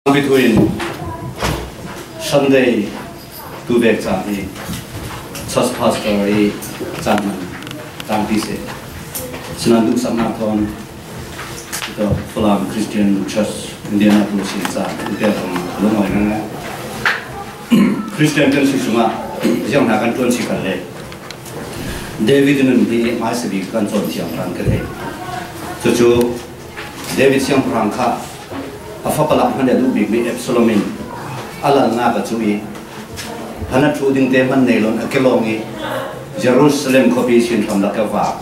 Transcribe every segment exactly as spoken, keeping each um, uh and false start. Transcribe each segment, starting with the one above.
Between Sunday tu vek caan hi church pastor i caan man tangpi se. Sinan duhsaknak thawn ito Falam Christian Church Indianapolis in caan in pek ang lungoi ngang ngai. Christian kan si sungah ziang hna kan tuan si kan le David nun hi mai sabi kan cawn thiam hlan ka thei. Cucu David siangpahrang kha a fapa lak hmanh a duh bikmi Absalom in a lalnak a cuh i, hana ṭhu dingte hman nei loin a kelawng i, Jerusalem khuapi sin hram lak a va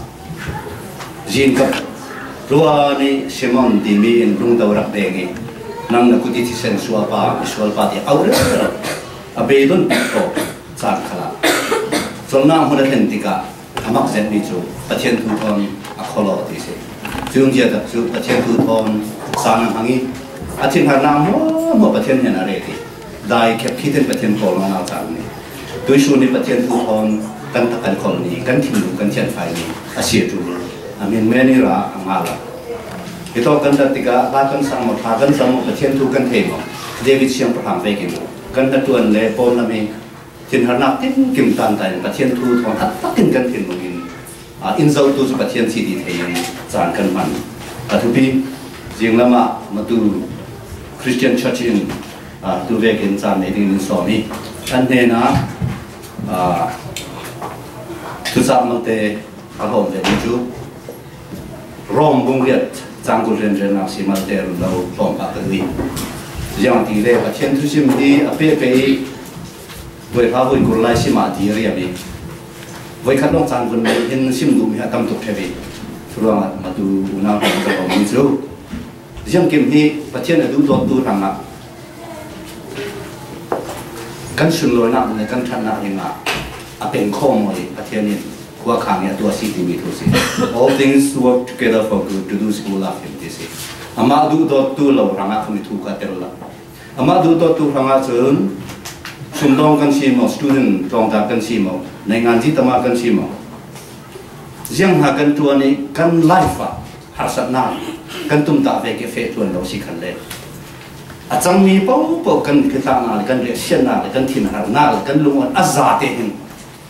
zin ka tlua ni Simon timi in lungto rak deng i, nang na kut i thisen sualpa, misualpa ti auh rero a beidon ko caan khalah colnak hmun a thlen tikah a mak zetmi cu Pathian thu thawn a khawlaw ti si. Cun ziatak cu Pathian thu thawn sang a hmang i a thinharnak hmuahhmuah Pathian hnen a ret i dai khep khi ten Pathian kawl ngai caan ni. Tuihsun i Pathian thu thawn kan tak kan khol ni, kan thinlung kan thianfai ni a si a ṭul. A hmin men i ra a nga lo. Hitawk kan rat tikah hla kan sang maw, thla kan zam maw, Pathian thu kan thei maw? David siangpahrang vekin kan hnaṭuan le pawn lam i thinharnak tinkim tanta in Pathian thu thawn a takin kan thinlung in, aa, in zohtu cu Pathian si ti thei in caan kan hman. A thupi zinglam ah matu Christian Church in, aa, tu vekin caan nei dingin in sawm i an hnenah, aa, thucah malte a hlawm ve ding cu Rom bung riat cang kul rianriannak si malte run lo hlawm pah ka duh i, ziangahtile Pathian thusim hi a pehpeh i voi hra voi kul lai sim ah a riam i, voi khat lawng cang kul mai hin sim duhmi a tam tuk ṭheu i, curuangah matu unau hna ka hlawmmi cu ziangkim hi Pathian a duhdawttu hrangah kan sunlawinak le kan ṭhatnak dingah a peng khawm i Pathian in khua khang i a tuah a si timi thu si. All things work together for good to those who love him ti si. Amah duhdawttu lo hrangah kha mi thu ka tel lo. Amah duhdawttu hrangah cun sumdawng kan si maw, student tlawngta kan si maw, naingan zitama kan si maw, ziang hna kan ṭuan i kan life ah harsatnak kan tumtah ve ke feh ṭuan lo si khan le a cangmi paohpaoh kan mitthli tlaknak le kan riahsiatnak le kan thinharnak le kan lungawt a zate hin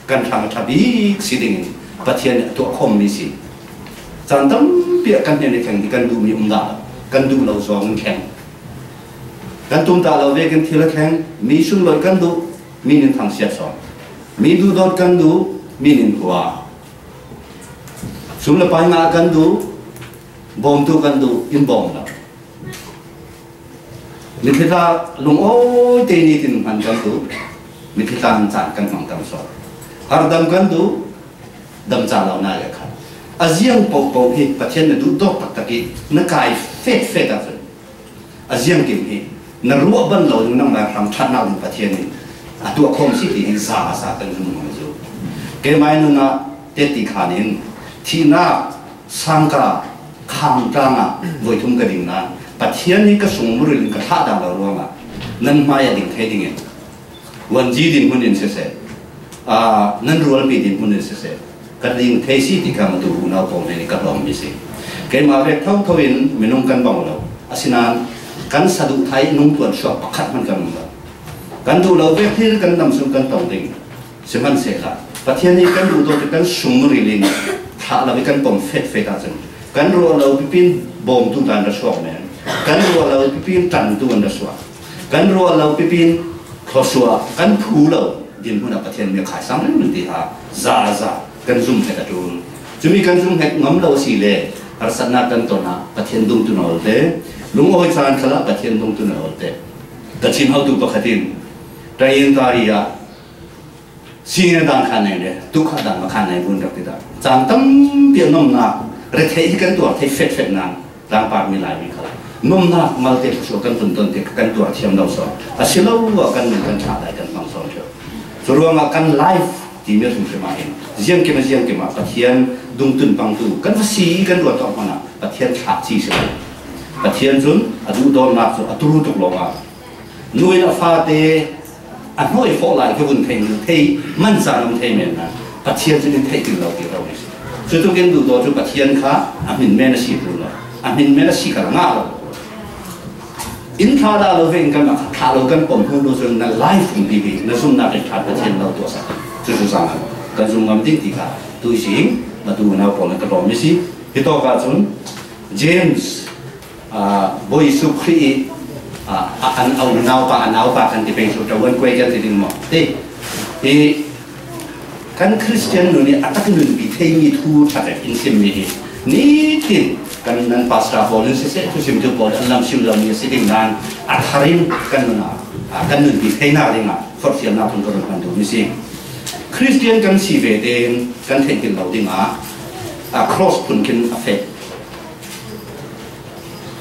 kan hrang a ṭha bik si dingin Pathian nih a tuah khawmmi si. Caan tampi ah kan hnen i thleng hi kan duhmi um dah lo, kan duh lo zong in thleng. Kan tumtah lo vekin thil a thleng, mi sunlawih kan duh, mi nin thangsiat sawn. Mi duhdawt kan duh, mi nin hua. Sum le pai ngah kan duh, bawmtu kan duh, in bawm lo. Mitthli tlak lungawi te nitin hman kan duh, mitthli tlak in caan kan hmang tam sawn. Hardam kan duh, dam ca lo nai le khan. A ziang paohpaoh hi Pathian na duhdawt taktak i na kai fetfet ahcun a ziangkim hi na ruah ban lo ding nangmah hrang ṭhatnak ding Pathian in a tuah khawm si ti hi za a za kan zumh hmang cu. Keimah nun ah Tetti khan in thihnak sangka khang tlang ah voi thum ka ding nain Pathian hi ka sung muril in ka thlah dah lo ruangah nan hmai a ding thei dingin Wanzi dinhmun in siseh, aa, nan rualpi dinhmun in siseh, ka ding thei si ti kha matu unau pawl hnen i ka hlawmmi si. Keimah vek thotho in minung kan bang lo, asinain kan saduhthah i nungtuan suak pakhat hmanh kan um lo. Kan duh lo vek thil kan dam sung kan tong ding. Sihmanhsehlaw Pathian nih kan duhdawt i kan sung muril in thlah lo i kan pom fetfet ahcun kan ruah lo pipi in bawmtu tla an ra suak men, kan ruah lo pipi in ṭantu an ra suak. Kan ruah lo pipi in thluasuah kan phu lo dinhmun ah Pathian mi a khaisang ringring ti ha za za kan zumh hnget a ṭul. Cumi kan zumh hnget ngam lo a si le harsatnak kan ton ah Pathian dungtu na olte, lungawi caan khal ah Pathian dungtu na olte. Ka Chin hotu pakhat in Tayin Tari ah singin dan khan nei le, tu kha dan ma khan nei bun rak ti dah. Caan tampi a nomnak, retheih hi kan tuar thei fetfet nan, tlangpar mi lai mi kha. Nomnak malte thluasuah kan tun ton te kan tuar thiam lo sawn. A si lo ah kan nun kan ṭha lai kan hmang sawn ṭheu. Curuangah kan life ti mi a hrimhrim ah hin, ziangkim a ziangkim ah Pathian dungtun pangtu, kan va si kan ruat awk hmanh ah Pathian thlah ci si lo. Pathian cun a duhdawtnak cu a turu tuk lo ah, nu in a fate a hnawi fawh lai khi vun thei, thei man caan um thei men nan Pathian cu in theih tin lo ti lo si. Cutuk in duhdaw cu Pathian kha a hmin men a si ṭul lo, a hmin men a si kha ngah lo. In thla dah lo ve in kan mak, thla lo kan pom hnu lo cun na life in pipi, na zumnak in ṭhat Pathian lo tuahsak. Cucu zang kan zum ngam ding ti kha tui si, matu unau pawl na ka lawm mi si. Hitawk ahcun James, aa, Bawi Jesuh Khrih i, aa, a, an, a unaupa, a naupa kan ti pei cu tawan kuai kan ti ding maw? Ti. I, Kan Khristian nun i a tak nunpi theimi thu ṭha in simmi hi nitin kan nan pastor pawl in siseh, thusimtu pawl an lam sim lomi a si ding nan a thar in kan nun ah, a, kan nunpi theinak dingah forhfialnak thum ka run hman duhmi si. Khristian kan si ve tein kan theihpilh lo dingah, a, cross phun khin a feh.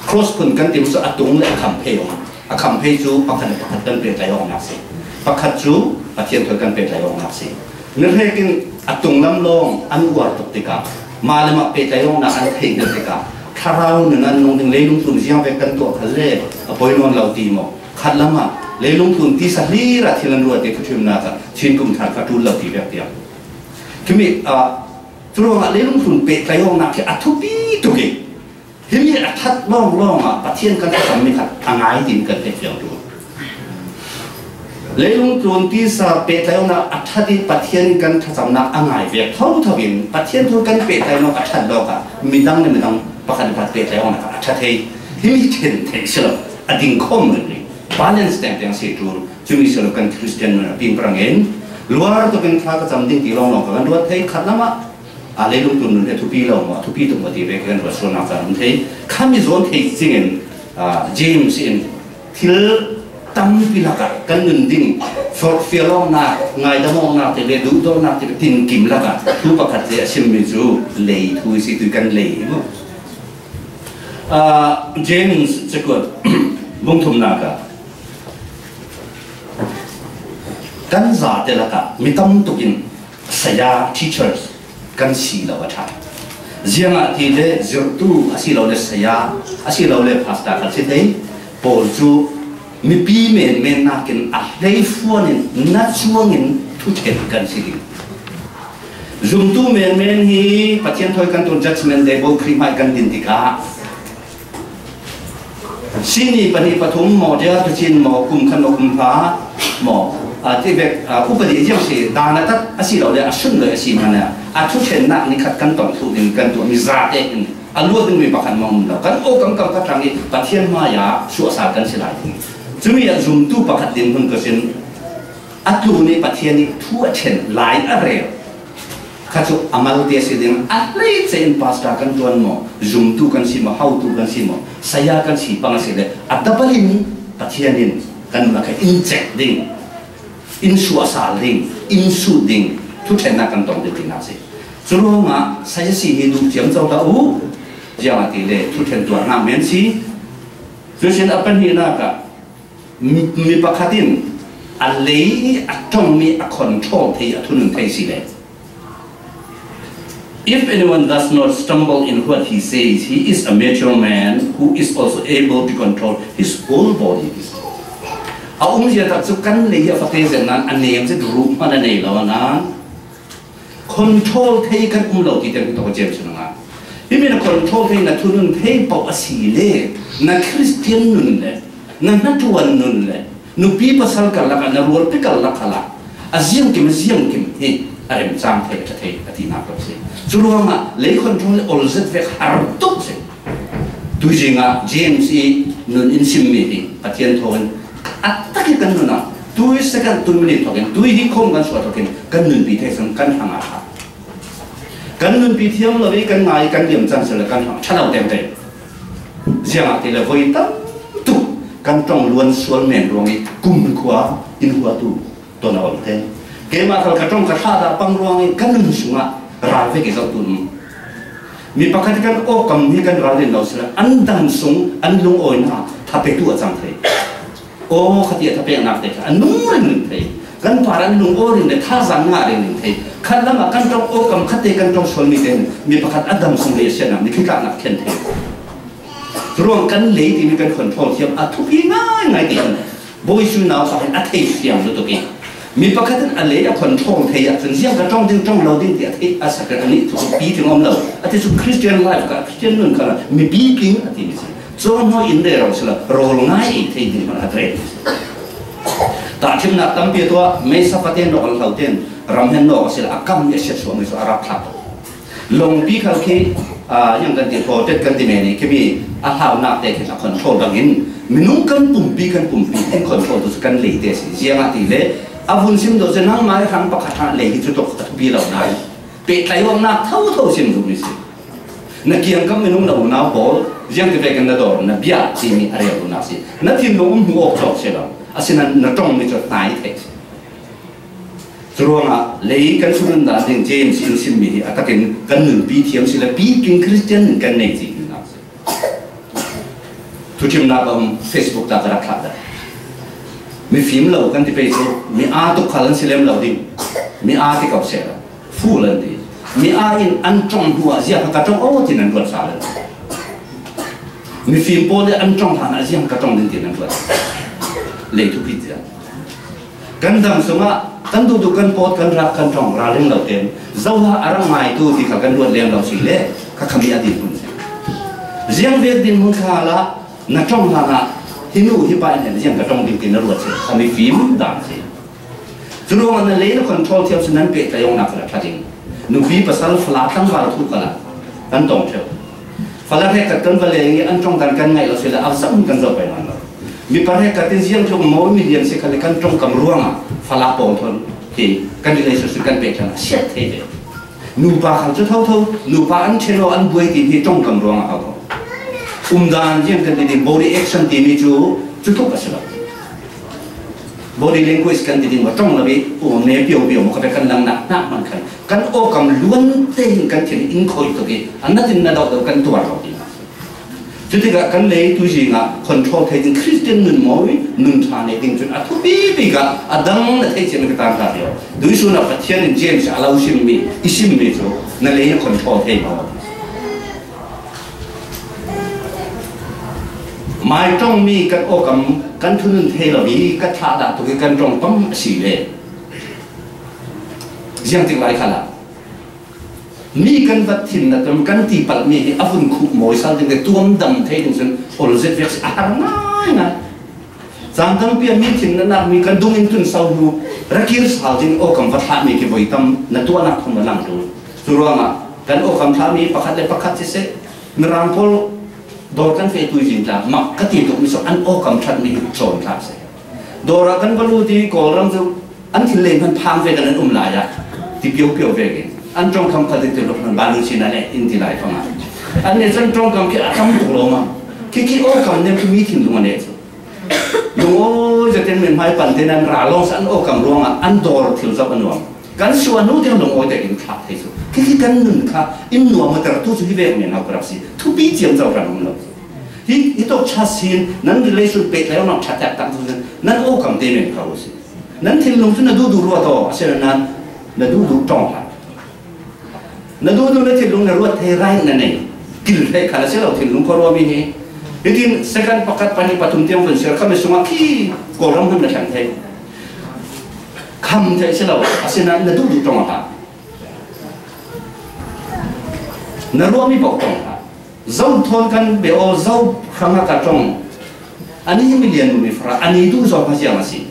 Cross phun kan ti cu a tung le a kham phei awng. A kham phei cu pakhat le pakhat kan pehtlai awknak si. Pakhat cu Pathian thawi kan pehtlai awknak si. Mi hrekin a tunglam lawng an uar tuk tikah, mah le mah pehtlai awknak an theih hna tikah, thlarau nun an nung ding, leilung tlun ziang vek kan tuah khal le a poi nawn lo ti maw? Khat lamah leilung tlun tisa hlir ah thil an ruat ti thuṭhimnak ah Chin kum thar kha ṭul lo ti vek tiang. Khimi, ah, curuangah leilung tlun pehtlai awknak khi a thupi tuk i, Himi a ṭhat lawnglawng ah Pathian kan thlacammi khat a ngai, tiin kan theih fiang ṭul. Leilung tlun tisa pehtlai awknak a ṭhat i Pathian in kan thlacamnak a ngai vek thotho in Pathian thu kan pehtlai awknak a ṭhat lawk ah midang le midang pakhat le pakhat pehtlai awknak a ṭha thei. Himi ṭhen theih si lo, a ding khawm ringring, balance tengteng si ṭul. Cumi si lo kan Khristian nun a pingprang in luar tuk in thla ka cam ding ti lawnglawng ka kan ruat thei. Khat lamah a leilung tlun nun hi a thupi lo maw, a thupi tuk maw ti ve kan ruat sualnak caan um thei. Khami zawn thei cingin, aa, James in thil tampi lakah kan nun ding, forhfial awknak, ngaidam awknak te le duhdawtnak te le tinkim lakah thu pakhat te a simmi cu lei thu i si, tui kan lei hi maw? Aa, James cakuat bung thumnak ah kan zate lakah mi tam tuk in saya, teachers, kan si lo a ṭha. Ziangahtile zirhtu asilole saya, asilole pastor kha si thei pawl cu mipi menmen nakin a hleifuan in na cuangin thuṭhen kan si ding. Zumtu menmen hi Pathian thawi kan tun, Judgment Day, Bawi Khrih hmai kan din tikah, Sini pahnih pathum maw, dia tucin maw, kum khat maw, kum hra maw, a, ti vek, a, upadi ziang si, dan a tat a si lo le, a sun lo a si hmanh a, a thuṭhennak ni khat kan tong thluh ding kan tuah mi zate in a luat dingmi pakhat maw um lo. Kan aw kam kam khat hrang i Pathian hmai ah suahsal kan si lai ding. Cumi ah zumtu pakhat din hmun ka sin, a tlun i Pathian i thu a ṭhen lai a rel kha cu a malte a si ding. A hleice in pastor kan ṭuan maw, zumtu kan si maw, hotu kan si maw, saya kan si pang a si le, a double in Pathian in kan nun ah kha in cek ding, in suahsal ding, in sut ding, thuṭhennak kan tong ding tinak si. Curuangah saya si hi duh ciamco hlah u, ziangahtile thuṭhen tuarnak men si. Cusin a pahnihnak ah, Mi, mi pakhat in a lei i a ṭongmi a control thei, a thunun thei si le, "If anyone does not stumble in what he says, he is a mature man who is also able to control his whole body." A umzia tak cu kan lei a fate zet nan a nem zet ruh hman a nei lo a nan, control thei kan um lo ti tiang hi tawk a James in a ngan. Himi na control thei, na thunun thei paoh a si le, na Khristian nun le, na hnaṭuan nun le, nupi pasal karlak ah, na rualpi karlak khalah a ziangkim, a ziangkim hi a remcang thei, a ṭha thei a tinak lo si. Curuangah lei control le olzet vek har tuk si. Tuizing ah James i nun in simmi hi Pathian thawng in a tak i kan nun ah tui second, tui minute thawk in, tui hi khawm kan suah thawk in kan nunpi thei cang, kan hrang a kha. Kan nunpi thiam lo i kan ngai, kan liam cang si le kan hrang ṭha lo teng tei. Ziangahtile voi tam tuk kan ṭong luan sual men ruang i kum khua in huatu ton a om te. Keimah khal ka ṭong ka thlah dah pang ruang i kan nun sungah ral vek i zoh tu um. Mi pakhat i kan awkam hi kan ral rin lo si le, an dam sung an lungawinak tha petu a cang thei. Aw khati a tha peknak te kha a nung ringring thei. Kan par an lungawi ring le thazaang ngah ringring thei. Khat lamah kan ṭong awkam khat te kan ṭong sual mi te mi pakhat a dam sung le a siatnak mi khi tlaknak khen thei. Curuang kan lei timi kan control thiam a thupi ngaingai ti kan Bawi Jesuh naupa hin a thei fiang lutuk i, mi pakhat in a lei a control thei ahcun ziang ka ṭong ding, ṭong lo ding ti a theih a sak, a nih cu pi ding om lo. A ti cu Christian life kha, Christian nun kha mipi king a timi si. Zawn hnu in rero sila, rawl ngai thei ding hmanh a ret. Tahṭhimnak tampi a tuah, meisa fate nawk an hlo tein ram hen nawk a sila, a kam i a siatsuahmi cu a rak thlak. Lawngpi khal khi, aa, ziang kan ti, fortet kan ti men i, khi mi a hlaunak te khi a control bangin, minung kan pumpi, kan pumpi, an control tu cu kan lei te a si. Ziangahtile, a vun sim deuh cu nangmah i hrang pakhat hrang lei hi cu tuk a thupi lo nain, pehtlaih awknak thotho sim duhmi si. Na kiangkap minung na unau pawl, ziang ti vekin na dawr, na bia timi a rel duhnak si. Na thinlung um hmu awk cawk si lo. Asinain na ṭongmi cu hnai theih si. Curuangah lei kan thunun dan ding James in simmi hi a takin kan nunpi thiam si le, piking Christian in kan nei cih duhnak si. Thuṭhimnak a um Facebook ta ka rak thlah dah. Mifim lo kan ti pei cu, mi aa tuk khal an si lem lo ding. Mi aa ti ko seh lo. Fool an ti. Mi aa in an ṭong hnu ah ziah ka ṭong aw tin an ruat sal an ti. Mifim pawl le an ṭong hlan ah ziah ka ṭong ding tin an ruat. Lei thupi tiang. Kan dam sungah kan duhduh kan pawt, kan rak, kan ṭong, ralring lo tein zohla a rak ngaitu ti kha kan ruat lem lo si le, kha khami a dinhmun si. Ziang vek dinhmun kha la na ṭong hlan ah hi nu hi pa in hen ziang ka ṭong ding ti na ruat si, khami fim dan si. Curuangah na lei na control thiam si nan pehtlai awknak kha la ṭha ding. Nupi pasal fala tlangval thu kha la kan tong ṭheu. Fala hrekkhat kan va leng i an ṭongtan kan ngaih lo si le, a zam kan zoh pei nawn lo. Mi pahrekkhat in ziang tluk maw mi lian si kha le kan ṭongkam ruangah fala pawl thawn hi kan relationship kan pehtlai a siat thei ve. Nupa khal cu thotho, nupa an ṭhen aw an buai ti hi ṭongkam ruangah a ko. Umdan ziang kan ti ding, body action timi cu cutluk a si lo. Body language kan ti ding, va ṭong lo i, um ne pio pio maw ka pe kan langnak hna hmanh khan kan awkam luan tein kan thin in khoi tuk i, a natin na doh deuh kan tuar lo ding. Cutikah kan lei tuzing ah control thei ding Christian nun mawi, nun ṭha nei ding cun a thupi bik ah a dang na theih chin ka tan ta lio. Tuisun ah Pathian in James a lo simmi, i simmi cu na lei na control thei maw? Mai ṭongmi kan awkam kan thunun thei lo i ka thlah dah tuk i kan ṭong pam a si le. Ziangtik lai khalah mi kan vat thin na kan ti palhmi hi a vun khuh mawi sal ding le tuam dam thei ding cun ol zet vek si a har ngaingai. Caan tampi ah mi thin na nak mi kan dung in tun sau hnu, ra kir sal ding awkam va thlahmi ki voi tam na tuahnak thum a lang ṭung. Curuangah kan awkam thlahmi pakhat le pakhat siseh, Mirang pawl dawr kan feh tui zin tla, mak ka ti tuk mi so an awkam ṭhat mi cawn tla seh. Dawr ah kan va lut i Kawlram cu an thil lei hman phang ve kan an um lai ah ti pio pio vekin an ṭongkam kha ti ti luk hman balu sin a le in ti lai fang ah an ne cun ṭongkam khi a tam tuk lo ma. Khi khi awkam nen khi mi thinlung a ne cu. Lungawi zetin min hmai pan tein an ra lawng an awkam ruangah an dawr thil zoh a nuam. Kan suah hnu tiang lungawi tein thlak thei cu. Khi khi kan nun kha in nuam a ter tu cu hi vek men hau ka rak si. Thupi ciamco kan um lo. Hi, hi tawk ṭha sin nan relation pehtlai awknak ṭha taktak tu nan awkam te men kha u si. Nan thinlung cu na duhduh ruat aw, a si nan na duhduh ṭong hlah. Na duhduh na thinlung na ruat thei right na nei. Kil thei kha na si lo thinlung khuaruahmi hi. Hitin second pakhat pahnih pathum tiang vun siar khami sungah khi Kawlram hmanh na thlang thei. Kham thei si lo, asinain na duhduh ṭong a hlah. Na ruahmi paoh ṭong hlah. Zo thawn kan bia aw, zo hrangah ka ṭong. Ani hi milian mi fara, ani duh zong kha ziang a si.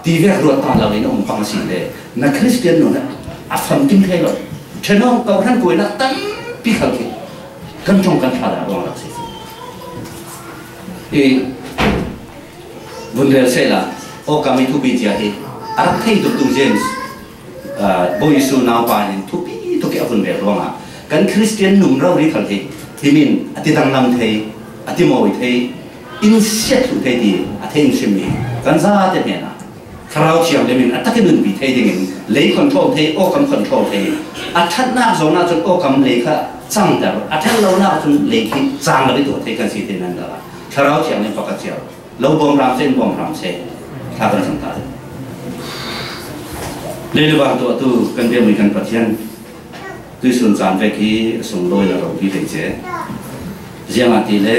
Ti vek ruat ta lo in a um pang a si le, na Christian nun a famkim thei lo. Ṭhenawng kawhhran kuainak tampi khal khi kan ṭong kan ṭha dah ruang rak si. I vun rel sehla, awkam i thupi cia hi a rak thei tuk tu James. Aa, Bawi Jesuh naupa in thupi tuk i a vun rel ruangah kan Christian nung rori khal hi, himin a ti danglam thei, a ti mawi thei, in siat thluh thei ti a thei in simmi kan zate hnenah Thlarau Thianghlim in a takin nunpi thei dingin lei control thei, awkam control thei, a ṭhatnak zawn ahcun awkam lei kha cangter, a ṭhat lonak cun lei khi cang lo i tuah thei kan si te nan dah Thlarau Thianghlim pakhat cia lo bawm hram seh, in bawm hram seh. Thla kan cang ta. Lei le vang tuahtu kan biakmi kan Pathian, tuisun caan vek hi a sunglawi na ropi hlei ce. Ziangahtile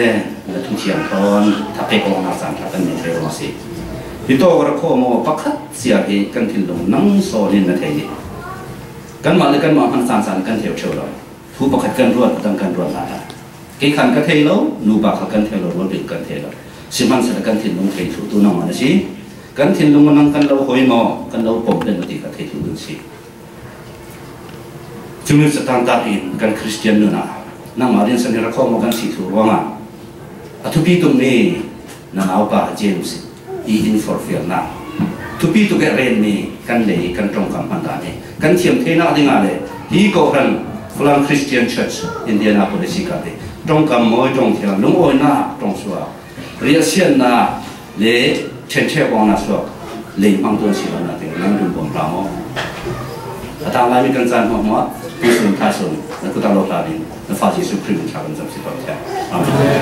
na thuthiam thawn thapek awknak caan thla kan nei thei ruang a si. Hi tawk rak khawh maw pakhat cia hi kan thinlung nang sawn in na thei hi. Kanmah le kanmah hmang caan caan kan theu ṭheu lo. Thu pakhat kan ruat, a dang kan ruat hna ta. Kei khan ka thei lo, nupa kha kan thei lo, rualpi kan thei lo. Sihmanhsehlaw kan thinlung thei thluhtu nangmah na si. Kan thinlung nang kan lo hawi maw, kan lo pom pen maw ti kha thei thluh ding si. Cumi catan takin kan Khristian nunah nangmah rian san hi ra khawm maw kan si thu ruangah a thupi tuk mi na naupa James i in forfialna thupi tuk e ren mi kan lei kan ṭongkam hman dan hi kan thiam theihna dingah le hi kohhran Falam Christian Church Indianapolis i kal hi ṭongkam mawi ṭong thiam lungawinak ṭong suak riahsiatna le ṭhenṭhek awkna suak lei hmang tuan si lo na ding nan dun bawm hram aw. A tang lai mi kan caan hmuahhmuah tuisun thaisun na kutah lo hlanin na fa Jesuh Khrih min thla kan zam si pam thiam. Amen.